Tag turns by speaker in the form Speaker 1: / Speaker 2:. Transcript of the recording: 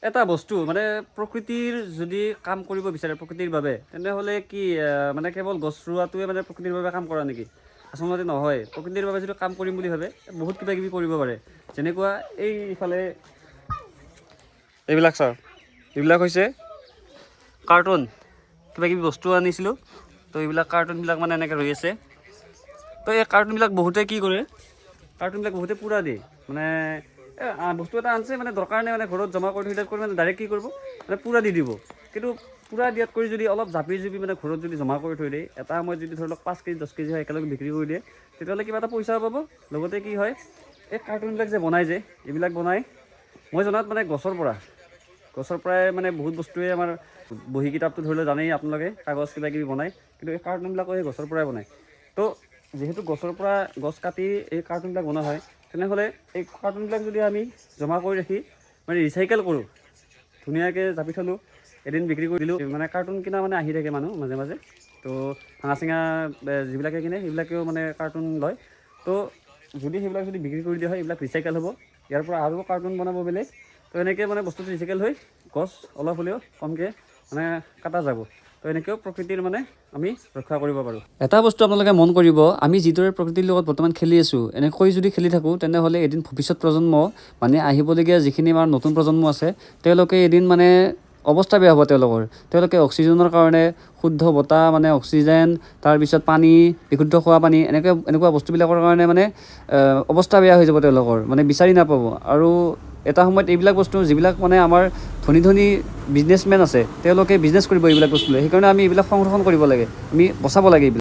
Speaker 1: এটা বস্তু মানে প্ৰকৃতিৰ যদি কাম কৰিব বিচাৰে প্ৰকৃতিৰ বাবে, তেনেহ'লে কি মানে কেৱল গছ ৰোৱাটোৱে মানে প্ৰকৃতিৰ বাবে কাম কৰা নেকি? আচলতে নহয়। প্ৰকৃতিৰ বাবে যদি কাম কৰিম বুলি ভাবে, বহুত কিবা কিবি কৰিব পাৰে। যেনেকুৱা এইফালে এইবিলাক চাওক, এইবিলাক হৈছে কাৰ্টুন। কিবা কিবি বস্তু আনিছিলোঁ, তো এইবিলাক কাৰ্টুনবিলাক মানে এনেকৈ ৰৈ আছে। তো এই কাৰ্টুনবিলাক বহুতে কি কৰে, কাৰ্টুনবিলাক বহুতে পুৰা দিয়ে। মানে বস্তু এটা আনছে, মানে দৰকাৰ নাই, মানে ঘৰত জমা কৰি থৈ দিয়াত কৰি মানে ডাইৰেক্ট কি কৰিব, মানে পুৰা দি দিব। কিন্তু পুৰা দিয়াত কৰি যদি অলপ জাপি জুপি মানে ঘৰত যদি জমা কৰি থৈ দিয়ে, এটা সময়ত যদি ধৰি লওক 5 কেজি 10 কেজি হয়, একেলগে বিক্ৰী কৰি দিয়ে, তেতিয়াহ'লে কিবা এটা পইচাও পাব। লগতে কি হয়, এই কাৰ্টুনবিলাক যে বনাই যে, এইবিলাক বনাই মই জনাত মানে গছৰ পৰাই মানে বহুত বস্তুৱে আমাৰ বহী কিতাপটো ধৰি লওক জানেই আপোনালোকে, কাগজ কিবা কিবি বনায়, কিন্তু এই কাৰ্টুনবিলাকো সেই গছৰ পৰাই বনায়। তো যিহেতু গছৰ পৰা গছ কাটি এই কাৰ্টুনবিলাক বনোৱা হয়, তেনেহ'লে এই কাৰ্টুনবিলাক যদি আমি জমা কৰি ৰাখি মানে ৰিচাইকেল কৰোঁ, ধুনীয়াকৈ জাপি থ'লোঁ, এদিন বিক্ৰী কৰি দিলোঁ, মানে কাৰ্টুন কিনা মানে আহি থাকে মানুহ মাজে মাজে। তো ভাঙা চিঙা যিবিলাকে কিনে, সেইবিলাকেও মানে কাৰ্টুন লয়। তো যদি সেইবিলাক যদি বিক্ৰী কৰি দিয়া হয়, এইবিলাক ৰিচাইকেল হ'ব, ইয়াৰ পৰা আৰু কাৰ্টুন বনাব বেলেগ। তো এনেকৈ মানে বস্তুটো ৰিচাইকেল হৈ গছ অলপ হ'লেও কমকৈ মানে কটা যাব। তো এনেকৈও প্ৰকৃতিৰ মানে আমি ৰক্ষা কৰিব পাৰোঁ। এটা বস্তু আপোনালোকে মন কৰিব, আমি যিদৰে প্ৰকৃতিৰ লগত বৰ্তমান খেলি আছোঁ, এনেকৈ যদি খেলি থাকোঁ, তেনেহ'লে এদিন ভৱিষ্যত প্ৰজন্ম, মানে আহিবলগীয়া যিখিনি আমাৰ নতুন প্ৰজন্ম আছে, তেওঁলোকে এদিন মানে অৱস্থা বেয়া হ'ব তেওঁলোকৰ। তেওঁলোকে অক্সিজেনৰ কাৰণে, শুদ্ধ বতাহ মানে অক্সিজেন, তাৰপিছত পানী, বিশুদ্ধ খোৱা পানী, এনেকৈ এনেকুৱা বস্তুবিলাকৰ কাৰণে মানে অৱস্থা বেয়া হৈ যাব তেওঁলোকৰ, মানে বিচাৰি নাপাব। আৰু এটা সময়ত এইবিলাক বস্তু যিবিলাক মানে আমাৰ ধনী ধনী বিজনেছমেন আছে, তেওঁলোকে বিজনেছ কৰিব এইবিলাক বস্তু লৈ। সেইকাৰণে আমি এইবিলাক সংৰক্ষণ কৰিব লাগে, আমি বচাব লাগে এইবিলাক।